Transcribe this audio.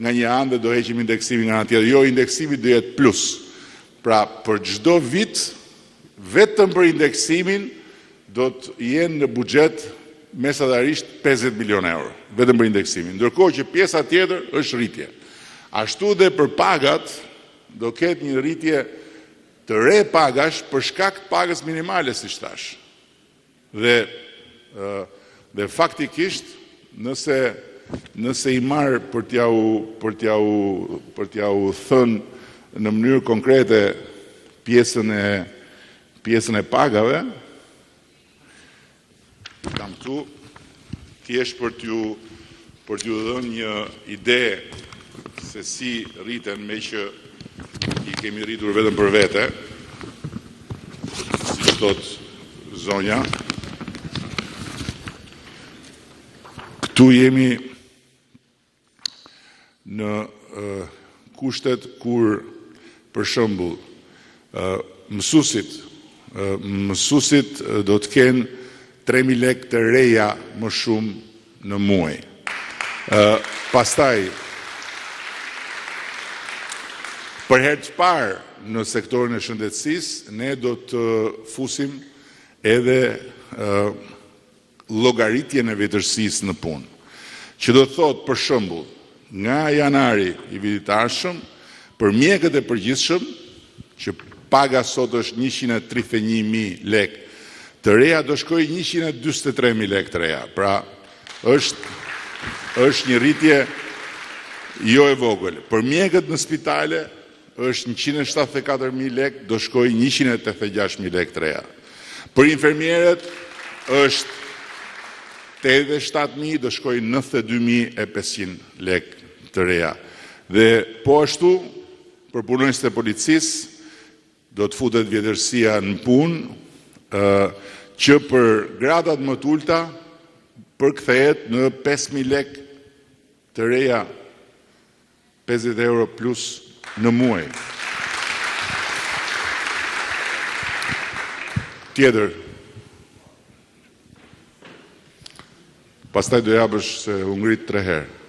nga një anë dhe do heqim indeksimin nga ana tjetër. Jo, indeksimi do jetë plus. Pra, për çdo vit, vetëm për indeksimin do të jenë në buxhet mesatarisht 50 milionë euro, vetëm për indeksimin. Ndërkohë që pjesa tjetër është rritje. Ashtu dhe për pagat do ketë një rritje të re pagash për shkak të pagës minimale, siç thashë. Dhe dhe faktikisht nëse nëse i marr për t'ja u për t'ja u për t'ja u thënë në mënyrë konkrete pjesën e pjesën e pagave, kam këtu thjesht për t'ju për t'ju dhënë një ide se si rriten meqë i kemi rritur vetëm për vete, siç thotë zonja. Këtu jemi në kushtet kur, për shembull, mësuesit mësuesit do të kenë 3000 lekë të reja më shumë në muaj. Pastaj, për herë të parë në sektorin e shëndetësisë, ne do të fusim edhe llogaritjen e vjetërsisë në punë. Që do të thotë, për shembull, nga janari i vitit të ardhshëm, për mjekët e përgjithshëm, që paga sot është 131.000 lekë të reja, do shkojë 143.000 lekë të reja. Pra, është është një rritje jo e vogël. Për mjekët në spitale është 174.000 lekë, do shkojë 186.000 lekë të reja. Për infermierët është 87.000, do shkojë 92.500 lekë të reja. Dhe po ashtu, për punonjësit e policisë, do të futet vjetërsia në punë, që për gradat më të ulta përkthehet në 5.000 lekë të reja, 50 euro plus në muaj. Tjetër. Pastaj do japësh se u ngrit tre herë.